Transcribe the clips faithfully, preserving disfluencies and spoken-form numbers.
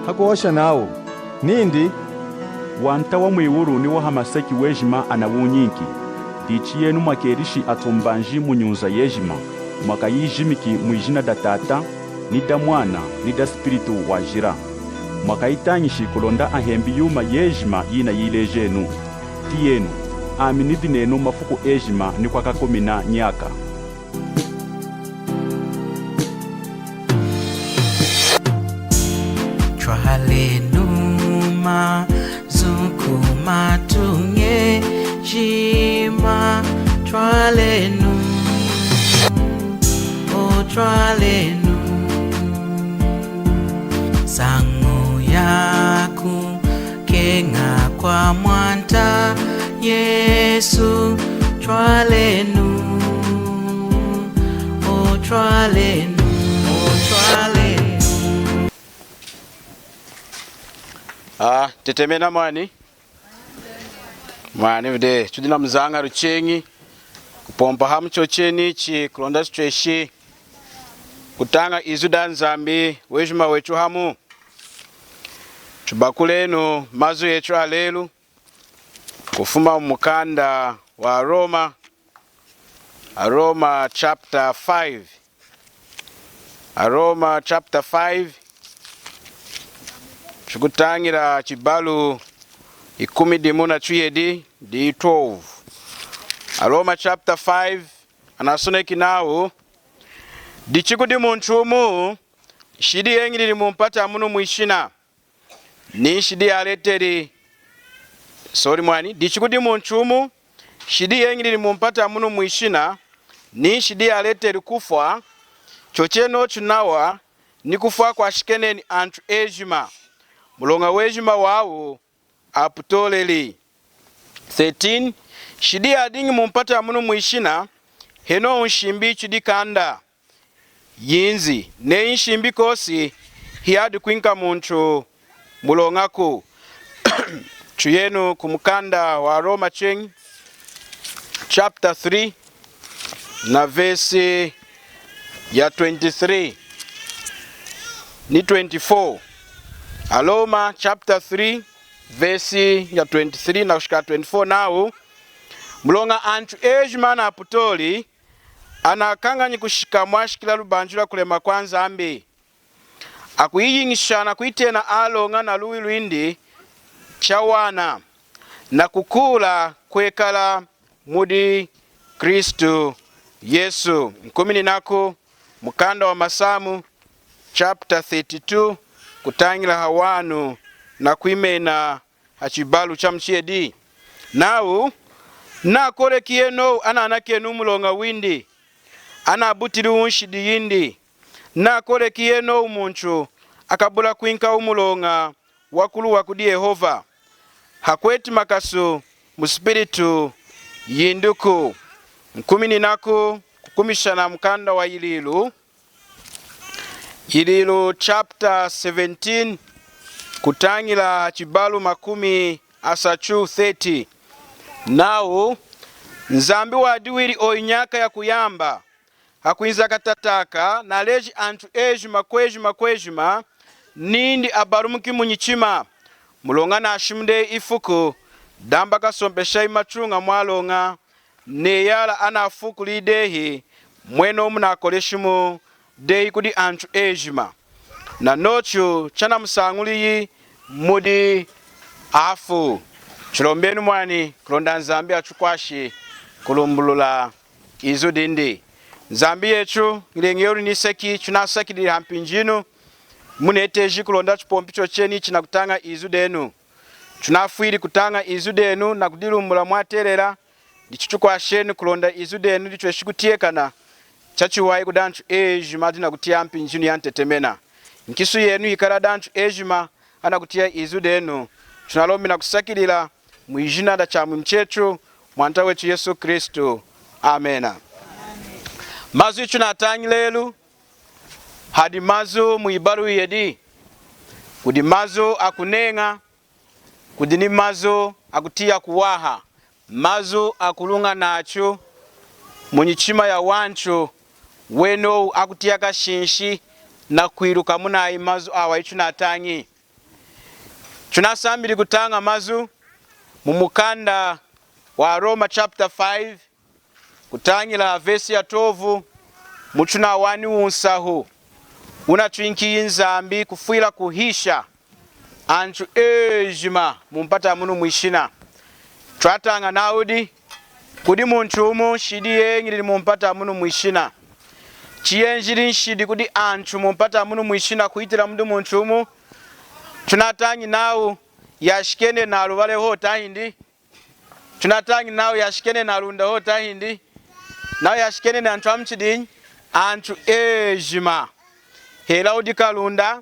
Hakuhosha nawu nindi, Wanta wa mwiwulu ni wa hamaseki wejima anawunyinki. Dichi yenu mwakelishi atumbanji mu nyunza yejima, mwakayijimiki mwijina da Tata, ni da Mwana, ni da Spiritu Wajila. Mwakayitañishi kulonda ahembi yuma yejima yinayilejenu. Tiyenu, ami nidi nenu mafuku ejima ni kwakakumina nyaka. Twalenu mazu ku matuña ejima, twalenu, o twalenu, nsañu yaku keña kwa Mwanta Yesu, twalenu, o twalenu, o twalenu. Ah, tetemena mwani. Mwani vude, tudi na muzañalu cheñi kupompa hamu chochenichi kulonda tutweshi kutaña izu da Nzambi wejima wetu hamu. Tubakulenu mazu etu alelu kufuma mu mukanda wa Aroma, Aroma chapter five. Aroma chapter five. Tukutañila chibalu ikumi dimu na chiyedi, di twelve. Aroma chapter five, anasoneki nawu, Dichi kudi muntu wumu nshidi yeñilili mumpata munu mwishina, ni nshidi yaleteli, sorry mwani, dichi kudi muntu wumu nshidi yeñilili mumpata munu mwishina, ni nshidi yaleteli kufwa, chochenochu nawa ni kufwa kwashikeneni antu ejima, muloña wejima wawu aputoleli. Thirteen, nshidi yadiñi mumpata munu mwishina, henohu nshimbi chidi kanda yinzi, neyi nshimbi kosi hiyadi kwinka muntu muloñaku. Tuyenu ku mukanda wa Aroma cheñi, chapter three, na verse ya twenty-three ni twenty-four. Aroma chapter three, verse ya twenty-three na kushika twenty-four nawu, muloña antu ejima anaputoli, anakañanyi kushika mwashikila lubanji lwa kulema kwa Nzambi, akuyiyiñisha na kuyitena aloña na luwi lwindi chawana, na kukuula kwekala mudi Kristu Yesu. Nkumininaku mukanda wa Masamu, chapter thirty-two, kutañila ha wanu na kwimena ha chibalu cha muchiyedi. Nawu, nakooleki yenowu ananakenu muloña windi, anabutili nshidi yindi. Nakooleki yenowu muntu akabula kwinka muloña wakuluwa kudi Yehova, hakweti makasu mu spiritu yindiku. Nkumininaku kukumisha na mukanda wa Yililu, Yililu chapter seventeen, kutañila chibalu makumi asatu, thirty. Nawu, Nzambi wadiwili oyu nyaka ya kuyamba, hakwinza katataka, naleji antu ejima kwejima kwejima, nindi abalumuki munyichima, muloña nashimuni dehi ifuku damba kasompeshayi matuña mwaloña, neyala anafuukuli dehi, mwenomu nakoleshimu dehi kudi antu ejima. Nanochu chanamusañuliyi mudi afu. Tulombenu mwani kulonda Nzambi atukwashi kulumbulula izu dindi. Nzambi yetu, Nleñi yolu ni Seki, tunasakilili hampinji yinu, muneteji kulonda tupompi chochenichi na kutaña izu denu. Tunafwili kutaña izu denu na kudilumbulula mwatelela, dichi tukwashenu kulonda izu denu ditweshi kutiyakana chachiwahi kudi antu ejima adi nakutiya mpinji yinu yantetemena. Nkisu yenu yikali hadi antu ejima anakutiya izu denu. Tunalombi na kusakilila mwijina da Chamwinu chetu, Mwanta wetu Yesu Kristu. Amena. Mazu itunatañi lelu, hadi mazu mwibalu iyedi, kudi mazu akuneña, kudi ni mazu akutiya kuwaha, mazu akuluña nachu munyichima yawantu, wenowu akutiya kashinshi na kwiluka munayi mazu awa itunatañi. Tunasambili kutaña mazu mu mukanda wa Roma chapter five, kutañila vesi ya twelve, mutunawani wunsahu wunatwinkiyi Nzambi kufwila kuhisha antu ejima mumpata munu mwishina. Twataña nawudi, kudi muntu wumu nshidi yeñilili mumpata munu mwishina. Chiyenjili nshidi kudi antu mumpata munu mwishina kuhitila mudi muntu wumu. Tunatañi nawu yashikene na lubale hohu tahindi? Tunatañi nawu yashikene na Lunda hohu tahindi? Nawu yashikene na antu amuchidinyi? Antu ejima. Hela wudi kaLunda,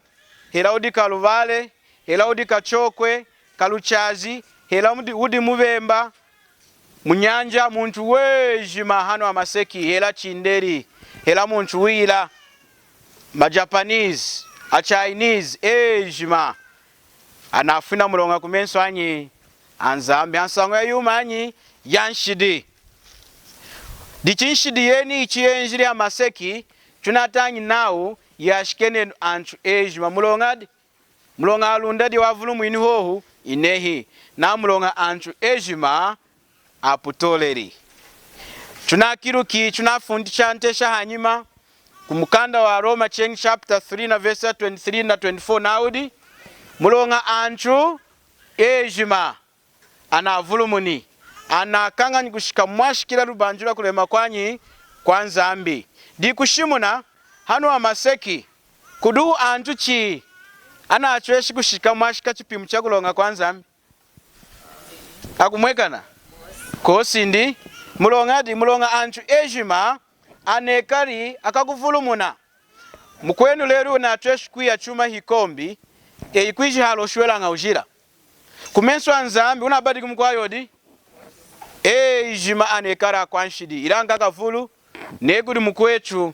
hela wudi kaLuvale, hela wudi kaChokwe, kaLuchazi, hela wudi, wudi muBemba, muNyanja, muntu wejima hanu hamaseki, hela chindeli, hela muntu wila, maJapanese, aChinese, ejima anafwi na muloña kumesu anyi? ANzambi. Hansañu ya yumanyi? Ya nshidi. Dichi nshidi yeni ichi yenjili hamaseki, tunatañi nawu yashikene antu ejima. Muloñadi? Muloña aLunda diwu avulumwini hohu? Inehi. Na muloña antu ejima aputoleli. Tunakiluki, tunafundi chantesha hanyima ku mukanda wa Roma cheñi chapter three na vesi ya twenty-three na twenty-four nawudi, muloña antu ejima anavulumuni, anakañanyi kushika mwashikila lubanji lwa kulema kwanyi? Kwa Nzambi. Dikushimuna hanu hamaseki, kudi antu chi anatweshi kushika mwashika chipimu cha kuloña kwa Nzambi? Akumwekana? Kosi ndi. Muloñadi? Muloña antu ejima anekali akakuvulumuna. Mukwenu lelu natweshi kwiya chuma hikombi, eyi kwiji haloshi welaña wujila? Kumesu aNzambi wunabadiki mukwayodi? Ejima anekali akwanshidi, ilaña kavulu, neyi kudi mukwetu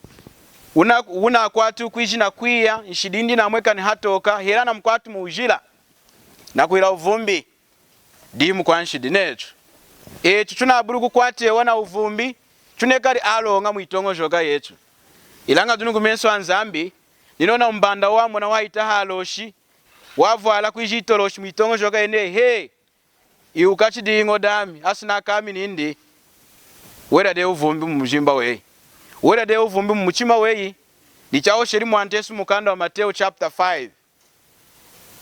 wuna, wunakwati kwiji nakwiya, nshidi yindi yinamwekani hatooka, hela namukwati muwujila, nakwila wuvumbi, diyi mukwanshidi netu. Etu tunabuli kukwatewa nawuvumbi, tunekali aloña mwitoñojoka yetu. Ilaña dinu kumesu aNzambi, ninona mumbanda wamona wahita haloshi, wavwala kwiji itoloshi mwitoñojoka yeneyi, he, iwu kachi diyi ñodami, asi nakami nindi, wela dehi wuvumbi mumujimba weyi, wela dehi wuvumbi mumuchima weyi. Dichahosheli Mwanta Yesu mukanda wa Mateo chapter five.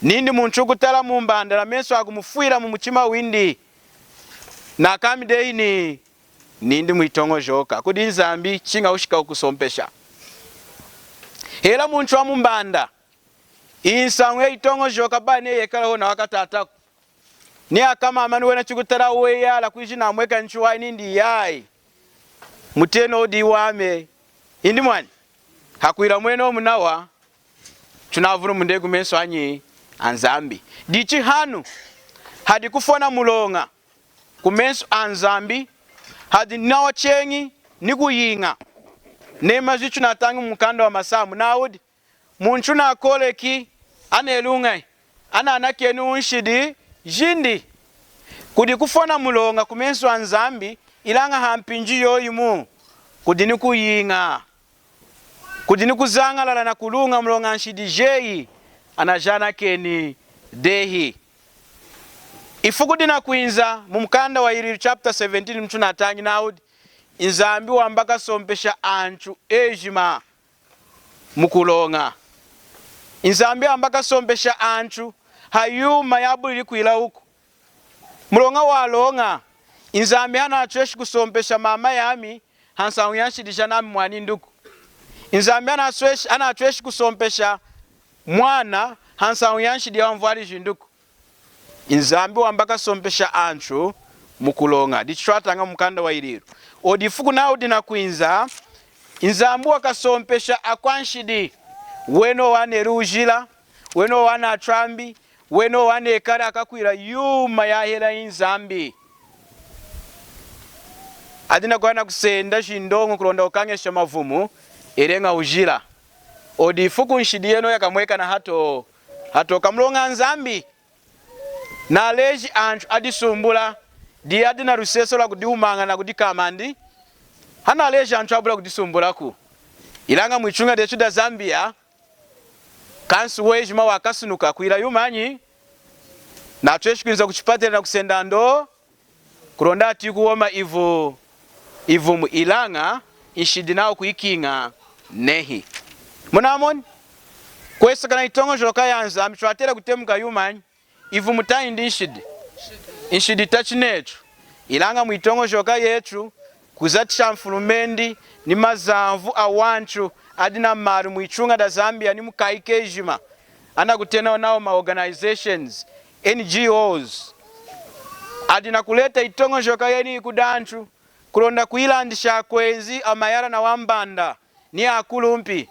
Nindi muntu wukutala mumbanda namesu akumufwila mumuchima windi, nakami dehi ni, nindi mwitoñojoka, kudi Nzambi chiña wushika wukusompesha. Hela muntu wamumbanda, iyi nsañu yayitoñojoka bayi neyi yekala hohu nawakatataku, ni akamama, ni wena chikutala weyala kwiji namwekani chiwahi nindi yayi, mutenowu diyi wami. Indi mwani, hakwila mwenomu nawa, tunavulumuni dehi kumesu anyi? ANzambi. Dichi hanu hadi kufwa na muloña kumesu aNzambi, hadi nawa cheñi ni kuyiña. Neyi mazu tunatañi mumukanda wa Masamu nawudi, muntu nakooleki, aneluñayi, ananakeni nshidi jindi. Kudi kufwa na muloña kumesu aNzambi, ilaña hampinji yoyimu kudi ni kuyiña, kudi ni kuzañalala na kuluña, muloña nshidi jeyi anajanakeni dehi. Ifuku dinakwinza, mumukanda wa Yililu chapter seventeen mutunatañi nawudi, Nzambi wamba kasompesha antu ejima mukuloña. Nzambi wamba kasompesha antu hayuma yabulili kwila wuku. Muloña waloña, Nzambi hanatweshi kusompesha mama yami hansañu ya nshidi janami mwanindiku. Nzambi hanatweshi, hanatweshi kusompesha mwana hansañu ya nshidi ya wamvwali jindiku. Nzambi wamba kasompesha antu mukuloña. Dichi twataña mumukanda wa Yililu. Odi ifuku nawu dinakwinza, Nzambi wakasompesha akwanshidi. Wena waneli wujila, wena wanatwambi, wena wanekali akakwila yuma yahela Nzambi. Adi nakuya nakusenda jindoñu kulonda kukañesha mavumu, eleña wujila. Odi ifuku nshidi yenowu yakamwekana hato, hatoka, muloña Nzambi naleji antu adisumbula, diyi adi na luseso lwa kudihumaña na kudikama ndi. Hanaleji antu abula kudisumbulaku. Ilaña mwituña detu da Zambia, kansi wejima wakasunuka kwila yumanyi? Natweshi kwinza kuchipatela nakusenda ndowu, kulonda ati kuwoma ivu, ivumu, ilaña nshidi nawu kuyikiña nehi. Munamoni? Kwesekana nayitoñojoka yaNzambi, twatela kutemuka yumanyi? Ivumu tahindi nshidi? Nshidi tachi netu. Ilaña muyitoñojoka yetu, kuzatisha nfulumendi ni mazanvu awantu adi namalu mwituña daZambia ni mukayi kejima, anakutenawu nawu ma organizations, N G Os, adi nakuleta yitoñojoka yeniyi kudi antu, kulonda kuyilandisha akwenzi, amayala nawambanda ni akulumpi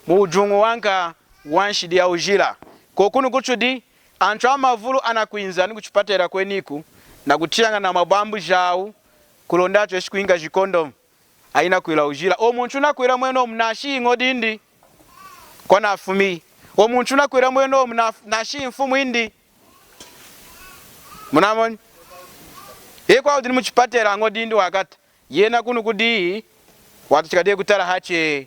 muwuduñu wanka wanshidi yawujila. Kokunu kutudi, antu amavulu anakwinza ni kuchipatela kweniku, nakutiyañana namabwambu jawu, kulonda atweshi kwinka jikondomu. Ayinakwila wujila. Owu muntu wunakwila mwenomu nashiyi ñodindi kwanafumi. Owu muntu wunakwila mwenomu na-, nashiyi nfumwindi. Munamoni? Hikwawu wudi ni muchipatela ñodindi wakata. Yena kunu kudi, watachika dehi kutala hache-,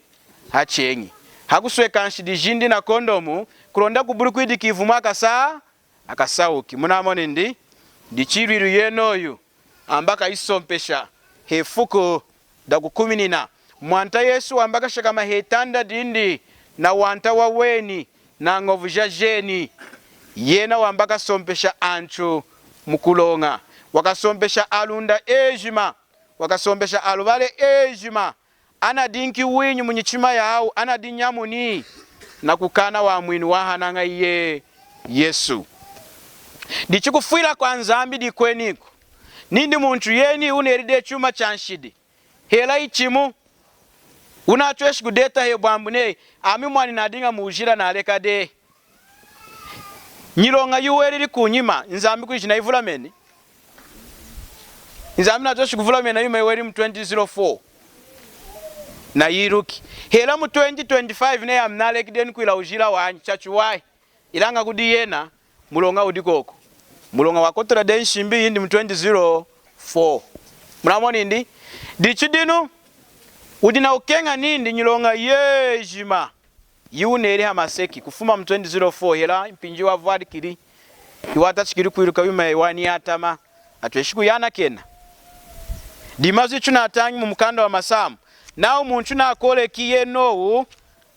hacheñi. Hakusweka nshidi jindi nakondomu, kulonda kubuli kwidika ivumu akasa-, akasawuki. Munamoni ndi? Dichi yilwilu yenoyu amba kayisompesha hefuku dakukuminina. Mwanta Yesu wamba kashakama hetanda dindi, nawanta waweni, nañovu jajeni. Yena wamba kasompesha antu mukuloña. Wakasompesha aLunda ejima. Wakasompesha aLuvale ejima. Anadinki winyi munyichima yawu, anadinyamuni, nakukaana wamwinu wahanañayi Yesu. Dichi kufwila kwaNzambi dikweniku. Nindi muntu yeniyi wuneli dehi chuma chanshidi, hela ichimu, wunatweshi kudeta hebwambu neyi, ami mwani nadiña muwujila naleka dehi. Nyiloña yiwelili kunyima, Nzambi kwiji nayivulameni? Nzambi natweshi kuvulamena yuma yiwelili mu twenty zero four? Nayiluki. Hela mu twenty twenty-five neyi ami naleki dehi nikwila wujila wanyi, chachiwahi. Ilaña kudi yena, muloña wudi koku. Muloña wakotola dehi nshimbi yindi mu twenty zero four. Munamoni ndi? Dichi dinu, wudi nakukeña nindi nyiloña yejima yiwuneli hamaseki, kufuma mu twenty zero four, hela mpinji wavwalikili, hiwatachikili kwiluka yuma yayiwahi ni yatama, atweshi kuyanakena. Dimazu itunatañi mumukanda waMasamu, nawu muntu nakooleki yenowu,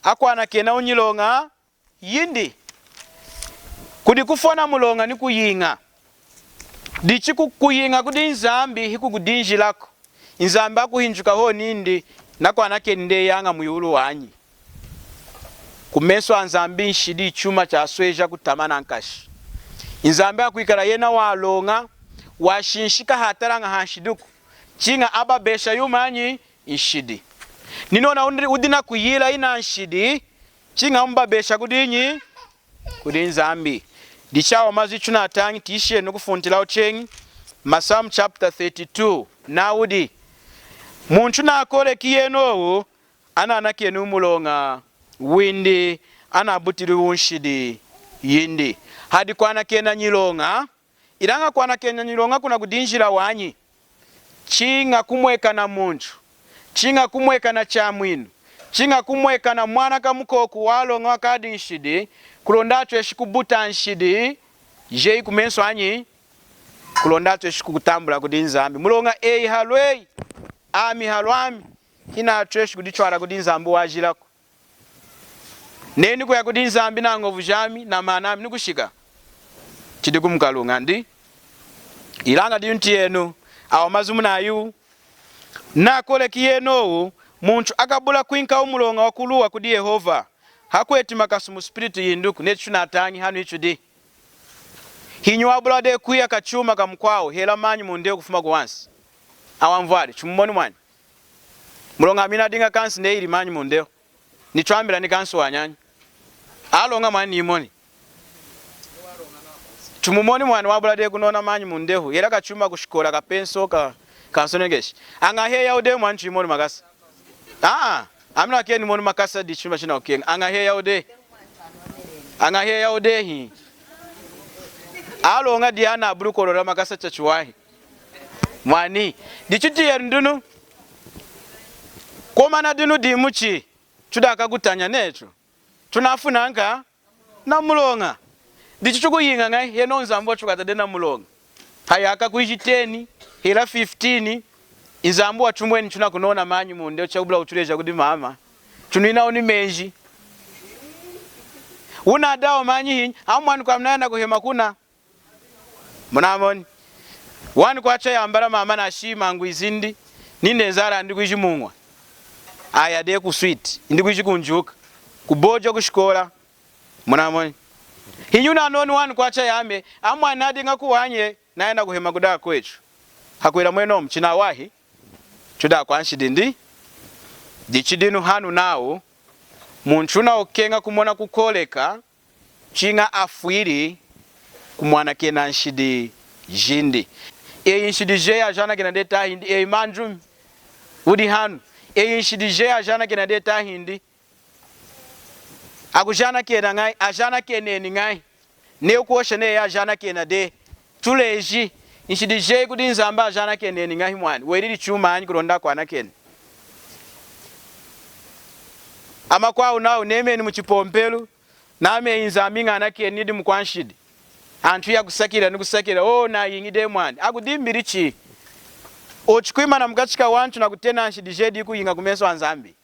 akwanakena nyiloña yindi. Kudi kufwa namuloña ni kuyiña. Dichi ku-, kuyiña kudi Nzambi hikukudinjilaku. Nzambi akuhinjuka hohu nindi, nakwanakeni dehi yaña mwiwulu wanyi. Kumesu aNzambi nshidi hichuma chasweja kutama nankashi. Nzambi akwikala yena waloña, washinshika hatalaña hanshidiku. Chiña ababesha yumanyi? Nshidi. Ninowu wudi, wudi nakuyila yina nshidi, chiña amubabesha kudinyi? Kudi Nzambi. Dichi awa mazu itunatañi, tiyenu kufuntilahu cheñi, Masamu chapter thirty-two, nawudi, muntu nakooleki yenowu, ananakeni muloña windi, anabutili nshidi yindi. Hadi kwanakena nyiloña, ilaña kwanakena nyiloña kunakudinjila wanyi. Chiña kumwekana muntu, chiña kumwekana chamwinu, chiña kumwekana mwana kamukoku waloña wakadi nshidi, kulonda atweshi kubuta nshidi jeyi kumesu anyi, kulonda atweshi kukutambula kudi Nzambi. Muloña eyi halweyi, ami halwami, hinatweshi kuditwala kudi Nzambi wajilaku. Neyi nikuya kudi Nzambi nañovu jami, namaana ami, nikushika? Chidi kumukaluña ndi. Ilaña dinu tiyenu, awa mazu munayiwu, nakooleki yenowu, muntu akabula kwinkawu muloña wakuluwa kudi Yehova, hakweti makasu muspiritu yinduku, netu tunatañi hanu itudi. Hinyi wabula dehi kwiya kachuma kamukwawu, hela manyi mundehu kufuma kuwansi? Awa anvwali, chumumoni mwani. Muloña ami nadiña kansi neyili manyi mundehu. Nitwambila ni kansi wanyanyi. Aloña mwani nimoni. Chumumoni mwani wabula dehi kunona manyi mundehu. Hela kachuma kushikola, kapenso ka, kansonekeshi. Aña heya dehi mwani chimoni makasa. Aa, ami nakeñi nimoni makasa dichuma chinakukeña. Aña heya dehi. Aña heya dehi. Aloña diana abulu kolola makasa chachiwahi. Mwani, dichi tiyenu dinu. Komana dinu dimuchi, tudakakutanya netu. Tunafwi nanka namuloña. Dichi tukuyiña ñahi? Henohu Nzambi watukwata dehi na muloña. Hayaaka kwiji ten, hela fifteen, Nzambi watumweni tunakunona manyi munda, chakubula kutuleja kudi mama. Tunwinawu ni menji. Wunadawu manyi hinyi? Amu mwani kwami nayena kuhema kuna. Munamoni? One kwacha yambala mama nashima ngwizindi, nindi nzala ndi kwiji muñwa. Aya dehi ku sweet, ndi kwiji kunjuka. Kubojo kushikola. Munamoni? Hinyi wunanoni one kwacha yami, amu mwani nadiña kuwanya, nayena kuhema kudi akwetu. Hakwila mwenomu, chinawahi, tudi akwanshidi ndi. Dichi dinu hanu nawu, muntu wunakukeña kumona kukooleka, chiña afwili kumwanakena nshidi jindi. Eyi nshidi jeyi ajanakena dehi tahindi, eyi mandumi wudi hanu. Eyi nshidi jeyi ajanakena dehi tahindi. Akujanakena ñahi, ajanakeneni ñahi. Neyi wukuhosha neyi ajanakena dehi. Tuleji, nshidi jeyi kudi Nzambi ajanakeneni ñahi mwani. Welili chumanyi kulonda akwanakeni? Amakwawu nawu nemeni muchipompelu, nami Nzambi ñanakeni nidi mukwanshidi. Antu hiyakusakilila nikusakilila, o, nayiñi dehi mwani. Akudimbili chi? Ochu kwimana mukachi kawantu nakutena nshidi jeyi dikuyiña kumesu aNzambi.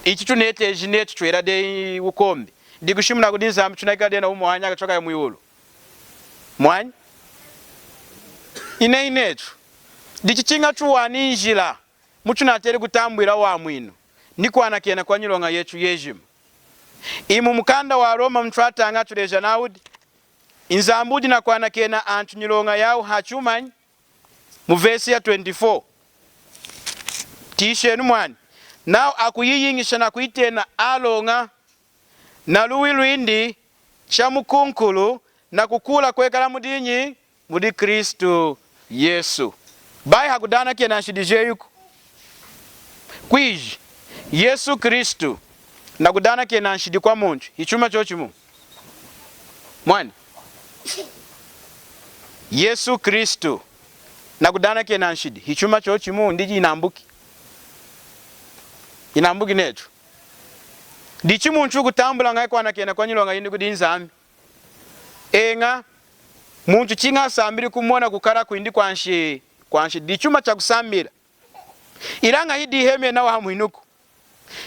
Ichi tuneteji netu twela dehi wukombi. Dikushimuna kudi Nzambi tunekali dehi na wumi wahaya katwakaya mwiwulu. Mwani? Inehi netu. Dichi chiña tuwani njila mutunateli kutambwila wamwinu nikwanakena kwanyiloña yetu yejima. Imu mukanda waRoma mutwataña tuleja nawudi, Nzambi wudi nakwanakena antu nyiloña yawu hachumanyi? Mu vesi ya twenty-four. Tiyenu mwani. Nawu akuyiyiñisha nakuyitena aloña naluwi lwindi chamukunkulu nakukuula kwekala mudinyi? Mudi Kristu Yesu. Bayi hakudanakena nshidi jeyiku? Kwiji, Yesu Kristu nakudanakena nshidi kwamuntu hichuma chochimu. Mwani? Yesu Kristu nakudanakena nshidi hichuma chochimu, ndi inambuki? Inambuki netu. Dichi muntu wukutambula ñahi kwanakena kwanyiloña yindi kudi Nzambi? Eña, muntu chiña asambili kumona kukala kwindi kwanshi-, kwanshidi. Dichuma chakusambila. Ilaña hidi heme nawamwinuku.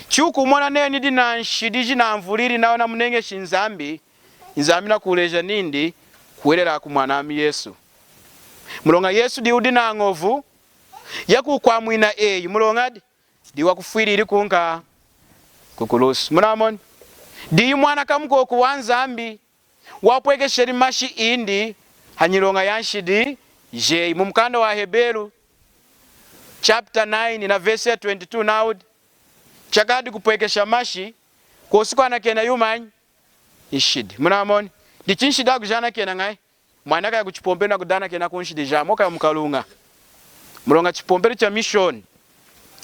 Chiwukumona neyi nidi nanshidi jinamvulili nawa namuneñeshi Nzambi, Nzambi nakuleja nindi, kuhwelela kumwanami Yesu. Muloña Yesu diyi wudi nañovu yakukwamwina eyi. Muloñadi? Diyi wakufwilili kunka kukulusu. Munamoni? Diyi mwana kamukoku waNzambi wapwekesheli mashi indi hanyiloña yanshidi jeyi. Mumukanda waHeberu chapter nine na vesi ya twenty-two nawudi, chakadi kupwekesha mashi kwosi kwanakena yumanyi? Nshidi. Munamoni? Dichi nshidi akujanakena ñahi? Mwani akaya kuchipompelu nakudanakenaku nshidi jami, okaya mukaluña. Muloña chipompelu cha mission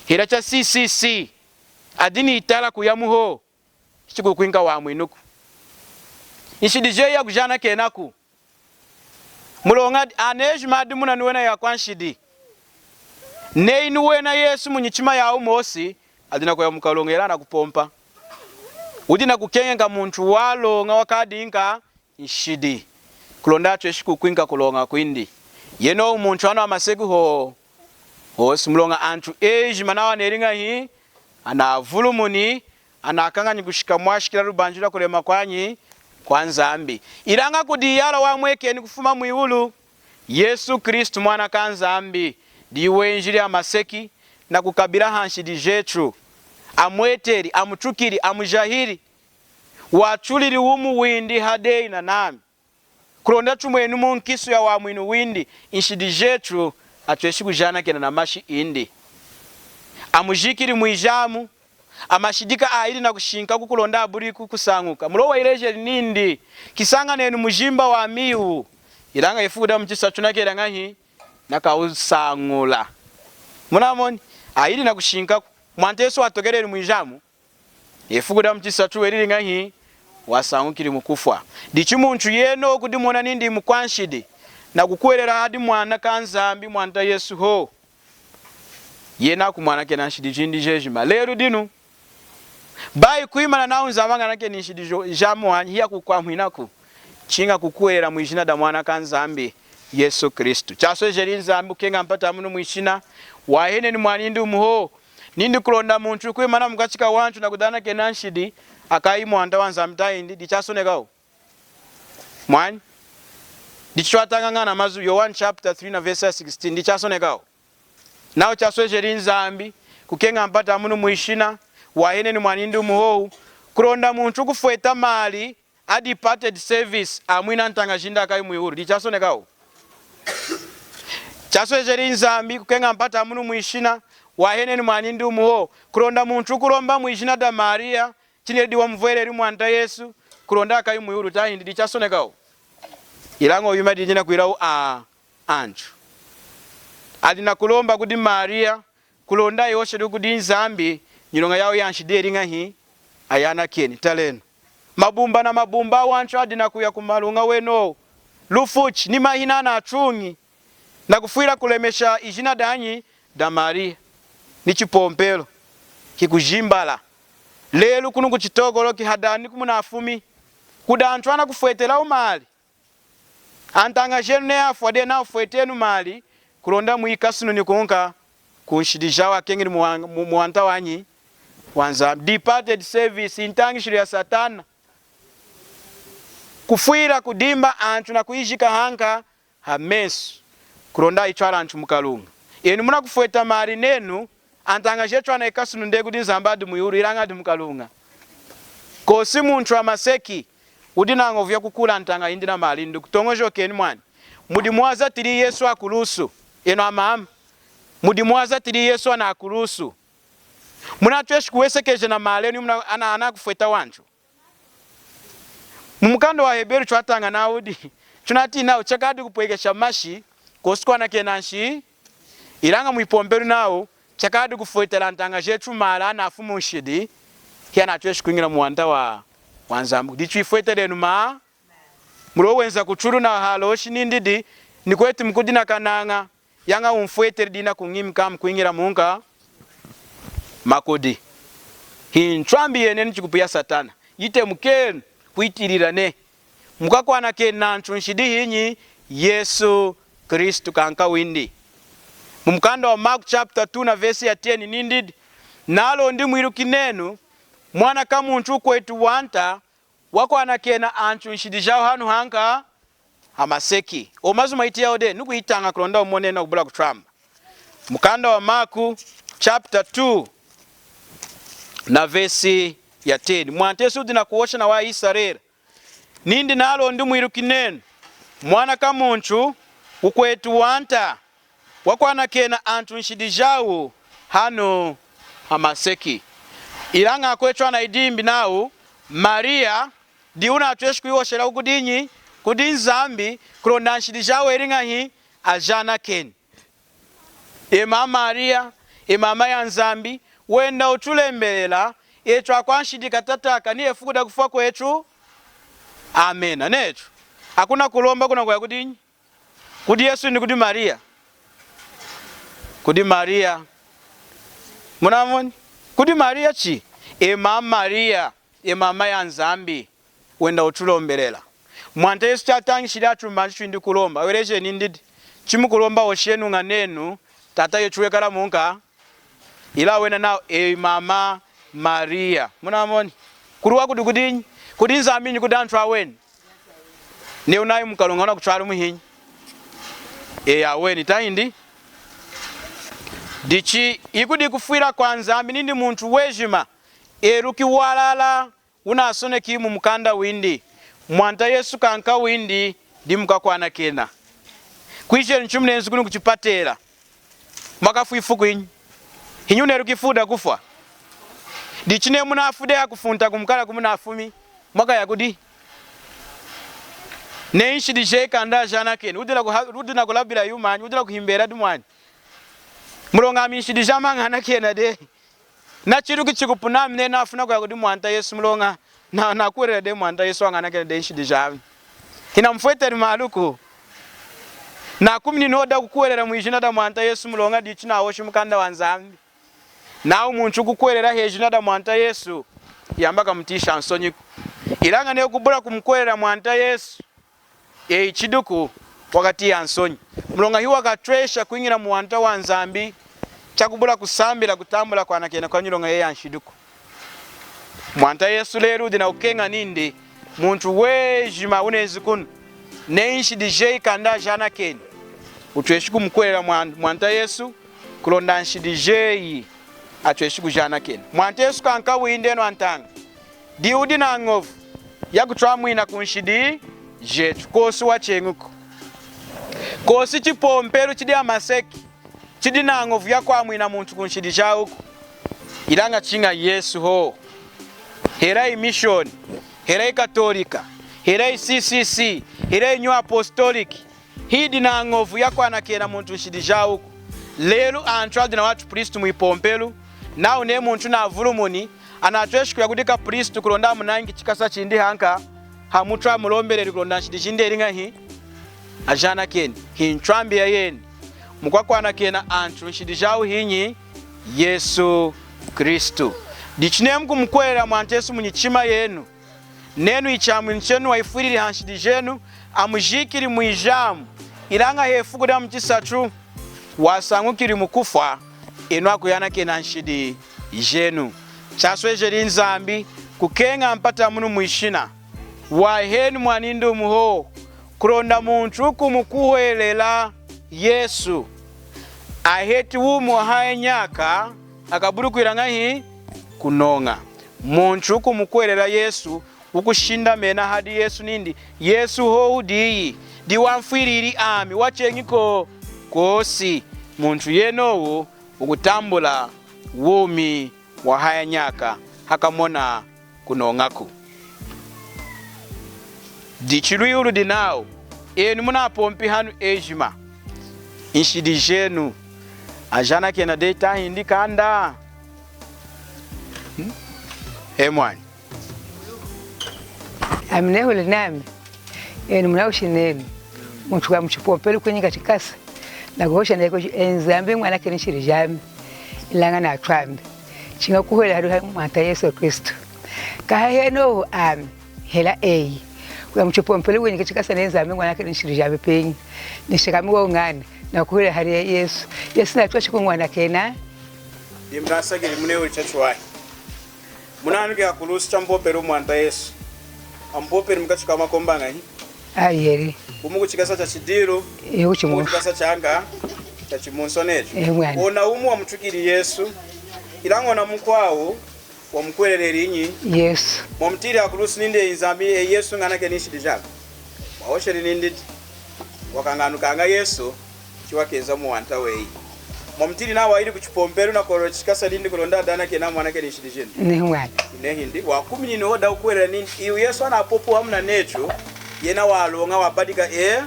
hela cha C C C, adi nitala kuya muho, hichikukwinka wamwinuku. Nshidi jeyi akujanakenaku. Muloña adi, anejima adi muna niwena akwanshidi. Neyi niwena Yesu munyichima yawu mwosi, adi nakuya mukaluña hela nakupompa. Wudi nakukeñeka muntu waloña wakadi nka nshidi, kulonda atweshi kukwinka kuloña kwindi. Yenowu muntu hanu hamaseki ho, hosi muloña antu ejima nawa aneli ñahi? Anavulumuni, anakañanyi kushika mwashikila lubanji lwakulema kwanyi? KwaNzambi. Ilaña kudi iyala wamwekeni kufuma mwiwulu, Yesu Kristu mwana kaNzambi, diyi wenjili hamaseki nakukabila hanshidi jetu. Amweteli, amutukili, amujahili. Watulili wumi windi hadi eyi nanami, kulonda tumweni munkisu yawamwinu windi, nshidi jetu atweshi kujanakena namashi indi. Amujikili mwijamu, amashidika ayili nakushinkaku kulonda abuliku kusañuka. Muloña wayilejeli nindi, kisañanenu mujimba wami iwu. Ilaña ifuku damuchisatu nakela ñahi? Nakawusañula. Munamoni? Ayili nakushinkaku. Mwanta Yesu watokeleli mwijamu. Ifuku damuchisatu welili ñahi? Wasañukili mukufwa. Dichi muntu yena wukudimona nindi mukwanshidi, nakukuhwelela hadi Mwana kaNzambi, Mwanta Yesu hohu, yena akumwanakena nshidi jindi jejima lelu dinu. Bayi kwimana nawu Nzambi ñanakeni nshidi jo-, jami wanyi, hiyakukwamwinaku. chiña kukuhwelela mwijina daMwana kaNzambi, Yesu Kristu. Chaswejeli Nzambi kukeña mpata munu mwishina, wahanini Mwanindi wumu hohu, nindi kulonda muntu wukwimana mukachi kawantu nakudanakena nshidi, akayi Mwanta waNzambi, tahindi? Dichasonekahu. Mwani? Dichi twatañaña namazu, Yowanu chapter three na verse ya sixteen, dichasonekahu. Nawa chaswejeli Nzambi kukeña mpata munu mwishina, wahanini Mwanindi wumu hohu, kulonda muntu wukufweta mali a departed service, amwini antaña jindi akayi mwiwulu. Dichasonekahu. Chaswejeli Nzambi kukeña mpata munu mwishina, wahanini Mwanindi wumu hohu, kulonda muntu wukulomba mwijina daMariya, chineli diyi wamuvweleli Mwanta Yesu, kulonda akayi mwiwulu, tahindi? Dichasonekahu. Ilaña yuma yidi yinakwilawu a antu. Adi nakulomba kudi Mariya, kulonda ayihosheli kudi Nzambi, nyiloña yawu yanshidi eli ñahi? Ayanakeni. Talenu. Mabumba namabumba awantu adi nakuya kumaluña wenowu, lufuchi, ni mahina anatuñi, nakufwila kulemesha ijina danyi? DaMariya. Ni chipompelu kikujimbala. Lelu kunu kuChitokoloki, hadani kumunafumi, kudi antu anakufwetelawu mali. Antaña jenu neyi afwa dehi, nafwetenu mali, kulonda mwikasununi kunka kunshidi jawu, akeñili mu, mu, muwanta wanyi? WaNzambi. Departed service, ntañishilu yaSatana. Kufwila kudimba antu nakuyijika hanka hamesu, kulonda ayitwali antu mukaluña. Enu munakufweta mali nenu, antaña jetu anayikasununi dehi kudi Nzambi adi mwiwulu, ilaña adi mukaluña. Kosi muntu hamaseki wudi nañovu yakukuula antaña yindi namali yindi. Kutoñojokenu mwani. Mudimu wazatili Yesu hakulusu, enu amama, mudimu wazatili Yesu hanu hakulusu, munatweshi kuwesekeja namali enu muna, ana, anakufweta wantu? Mumukanda waHeberu twataña nawu di, tunatiyi nawu chakadi kupwekesha mashi, kosi kwanakena nshidi, ilaña mwipompelu nawu chakadi kufwetela antaña jetu mali anafwi munshidi, hiyanatweshi kwiñila muwanta wa, waNzambi. Dichi twifwetelenu ma, muloña wenza kuchulu na haloshi nindi di, ni kwetu mukudi nakanaña, yaña wumfweteli dina kuñimika mukwiñila munka makudi. Hintwambi yeneni chikupu yaSatana. Yitemukenu, kwitilila nehi. Mukakwanakena antu nshidi hinyi? Yesu Kristu kankawindi. Mumukanda waMaku chapter two na verse ya ten nindi di, nalondi mwiluki nenu, Mwana kamuntu wukweti wanta wakwanakena antu nshidi jawu hanu hanka hamaseki. Awa mazu mwayitiyahu dehi, nukuyitaña kulonda wumoni nakubula kutwamba. Mukanda waMaku chapter two na verse ya ten. Mwanta Yesu wudi nakuhosha nawaIsarela nindi, nalondi mwiluki nenu, Mwana kamuntu wukweti wanta wakwanakena antu nshidi jawu hanu hamaseki. Ilaña akwetu anayidimbi nawu Mariya diyi wunatweshi kuyihoshela kudi nyi? Kudi Nzambi, kulonda nshidi jawu eli ñahi? Ajanakeni. E mama Mariya, e mama yaNzambi, wenda wutulembelela etu akwanshidi katataka ni hefuku dakufwa kwetu. Amena. Netu akunakulomba kunakuya kudi nyi? Kudi Yesu ni kudi Mariya? Kudi Mariya. Munamoni? Kudi Mariya chi? E mama Mariya, e mama yaNzambi, wenda wutulombelela. Mwanta Yesu chatañishili atumbanji twindi kulomba, welejenu nindi di, chimukulomba hoshenu ña nenu, Tata yetu wekala munka. Ilaña wena nawu, e mama Mariya. Munamoni? Kuluwa kudi kudi nyi? Kudi Nzambi nyi kudi antu aweni? Neyi wunayi mukaluña wunakutwala muhinyi? E aweni, tahindi? Dichi ikudi kufwila kwaNzambi nindi muntu wejima eluki walala wunasoneki mumukanda windi, Mwanta Yesu kankawindi, dimu mukakwanakena. Kwiji enu chimunenzi kunu kuchipatela, mwakafwi ifuku inyi? Hinyi wuneluki ifuku dakufwa? Dichi neyi munafwi dehi hakufunta kumukala kumunafumi, mwakaya kudihi? Neyi nshidi jeyi kanda ajanakeni, wudi nakuha-, wudi nakulabila yumanyi? Wudi nakuhembela dimu mwani? Muloña ami nshidi jami añanakena dehi. Nachiluki chikupu nami neyi nafwi nakuya kudi Mwanta Yesu muloña na, nakuhwelela dehi Mwanta Yesu, añanakena dehi nshidi jami. Hinamufweteli maliku. Nakuminini hohu dakukuhwelela mwijina daMwanta Yesu muloña dichi nahoshi mukanda waNzambi nawu muntu wukukuhwelela hejina daMwanta Yesu, yamba kamutiyisha nsonyiku. Ilaña neyi wukubula kumukuhwelela Mwanta Yesu, Eyi chidiku wakati ya nsonyi. Muloña hiwakatwesha kwiñila mu wanta wa Nzambi chakubula kusambila kutambula kwanakena kwa nyiloña yeyi ya nshidiku. Mwanta Yesu lelu wudi nakukeña nindi muntu wejima wunenzi kunu, neyi nshidi jeyi kanda ajanakeni, wutweshi kumukuhwelela mwan-, Mwanta Yesu kulonda nshidi jeyi atweshi kujanakena. Mwanta Yesu kankawi ndenu antaña, diyi wudi nañovu yakutwamwina kunshidi jetu. Kosi wacheñiku. Kosi chipompelu chidi hamaseki chidi nañovu yakwamwina muntu kunshidi jawuku, ilaña chiña Yesu hohu. Hela hi mission, hela hi Katolika, hela hi C C C, hela hi New Apostolic, hiyidi nañovu yakwanakena muntu nshidi jawuku. Lelu antu adi nawa tupristu mwipompelu, nawu neyi muntu navulumuni, anatweshi kuya kudi kapristu kulonda amunañi chikasa chindi hanka hamutwe, amulombeleli kulonda nshidi jindi eli ñahi? Ajanakeni. Hintwambi yayeni. Mukwakwanakena antu nshidi jawu hinyi? Yesu Kristu. Dichi neyi mukumukuhwelela Mwanta Yesu munyichima yenu, nenu Chamwinu chenu wayifwilili hanshidi jenu, amujikili mwijamu, ilaña hefuku damuchisatu wasañukili mukufwa, enu akuyanakena nshidi jenu. Chaswejeli Nzambi kukeña mpata munu mwishina, waheni mwanindi wumu hohu, kulonda muntu wukumukuhwelela Yesu aheti wumi wahaya nyaka, akabuli kwila ñahi? Kunoña. Muntu wukumukuhwelela Yesu, wukushindamena hadi Yesu nindi, Yesu hohu diyi, diyi wamfwilili ami, wacheñi kosi. Muntu yenowu wukutambula wumi wahaya nyaka, hakamona kunoñaku. Dichi lwihu ludi nawu, enu munapompi hanu ejima, nshidi jenu ajanakena dehi tahindi kanda? Hmm? E mwani. Ami nehuli nami, enu munahoshi nenu, muntu wa muchipompelu kwinyika chikasa, nakuhosha neyi, e Nzambi ñanakeni nshidi jami, ilaña natwambi. Chiña kukuhwelela hadi Mwanta Yesu Kristu. Kahahenohu ami, hela eyi, kuya muchipompelu kwinyika chikasa neyi Nzambi ñanakeni nshidi jami pinyi. Nishakami hohu ñana, nakukuhwelela hadi Yesu. Yesu natweshi kuñanakena. Dimu nasakilili munehuli chachiwahi. Munahanukili hakulusu chamupopeli Mwanta Yesu. Amupopeli mukachi kamakombi añahi? Ayedi. Wumu kuchikasa chachidiilu, wumu kuchikasa chañahi? Chachimunsu netu. Eña mwani. Ona wumu wamutukili Yesu, ilaña ona mukwawu wamukuhweleleli hinyi? Yesu. Mwamutiyili hakulusu nindi, e Nzambi, e Yesu ñanakeni nshidi jami. Wahosheli nindi, wakañanukaña Yesu chiwakenza muwanta weyi. Mwamutiyili nawu wayili kuchipompelu nakwolola chikasa nindi kulonda adanakeni, amwanakeni nshidi jindi? Nehi mwani. Nehi ndi, wakuminini hohu dakukuhwelela nindi, iwu Yesu anapopi hamu nanetu, yena waloña wabadika e,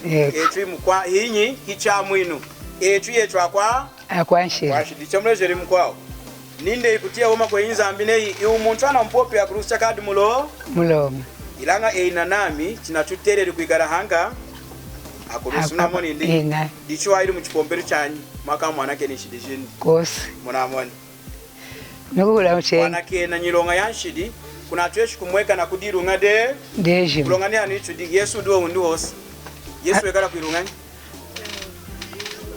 etu himukwa, hinyi, hiChamwinu. Etu yetu akwa, akwanshidi. Kwanshidi. Chamulejeli mukwawu nindi, ikutiya woma kweyi Nzambi neyi, iwu muntu anamupopi hakulusu chakadi mulo, muloña. Ilaña eyi nanami, chinatuteleli kwikala hanka hakulusu. Munamoni ndi? Eña. Dichi wayili muchipompelu chanyi, mwaka mwanakeni nshidi jindi. Kosi. Munamoni? Nukuhula muchenyi. Kwanakena nyiloña yanshidi, kunatweshi kumwekana kudi iluña de, dejima. Muloña ni hanu itudi, Yesu wudi wundi hosi. Yesu wekala kwiluñanyi?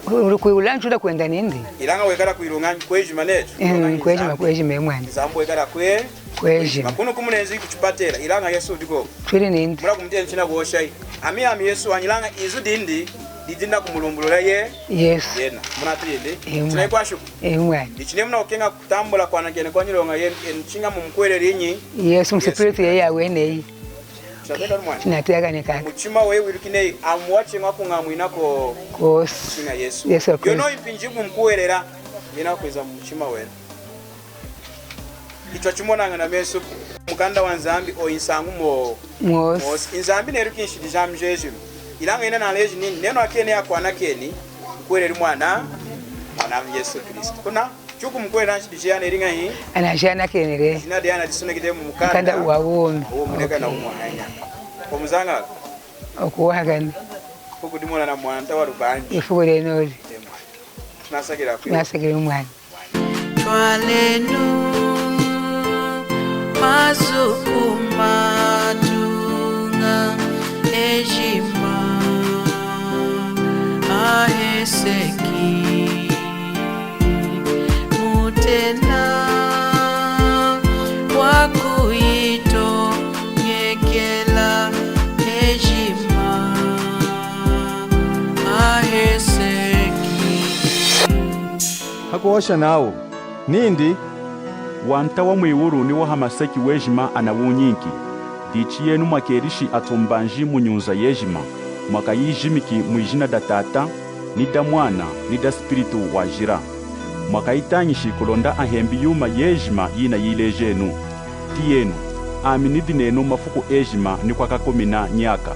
Uli kwiwula nchuda kwenda nindi. Ilaña wekala kwiluñanyi? Kwejima netu. Mm, kwejima, kwejima, e mwani. Nzambi wekala kwe, kwejima. Kunu kumulenzi kuchipatela, ilaña Yesu wudi kwoku. Twili nindi. Mula kumutena china kuhosha. Ami, ami Yesu wanyi, ilaña izu dindi, didi nakumulumbulula ye, Yesu. Yena. Munatwili ndi? E mwani. China ikwashuku. E mwani. Ichi neyi munakukeña kutambula kwanakena kwanyiloña yenu, enu chiña mumukuhweleli hinyi? Yesu, muspiritu yeyi aweni. Chinatiyakani kaka. Muchima weyi wiluki neyi, ami wacheñi kuñamwina kwosi. Chiña Yesu. Yesu Kristu. Yono mpinji wukumukuhwelela, yena akwinza mumuchima wenu. Ichi twachimonaña namesu. Mukanda waNzambi, oyu nsañu mo, mwosi. Mwosi. Nzambi neluki nshidi jami jejima. Ilaña yena naleji nindi, nenu akeni akwanakeni, mukuhweleli mwana, mwanami Yesu Kristu. Kuna, chukumukuhwelela nshidi jeyi aneli ñahi? Anajanakeneli. Ijina deyi anadisoneki dehi mumukanda, mukanda wawumi. Wawumi, nekana, okay, wumi wahaya nyaka. Omuzañalu. Okuwahakana. Ifuku dimona na Mwanta waLubanji. Ifuku denoli. Emwa. Nasakilili. Nasakilili mwani. Twalenu mazu kumatuña. ejima aheseki, mutena wakuyitoñekela ejima aheseki. Hakuhosha nawu nindi, Wanta wa mwiwulu ni wa hamaseki wejima anawunyinki. Dichi yenu mwakelishi atumbanji mu nyunza yejima, mwakayijimiki mwijina da Tata, ni da Mwana, ni da Spiritu Wajila. Mwakayitañishi kulonda ahembi yuma yejima yinayilejenu. Tiyenu, ami nidi nenu mafuku ejima ni kwakakumina nyaka.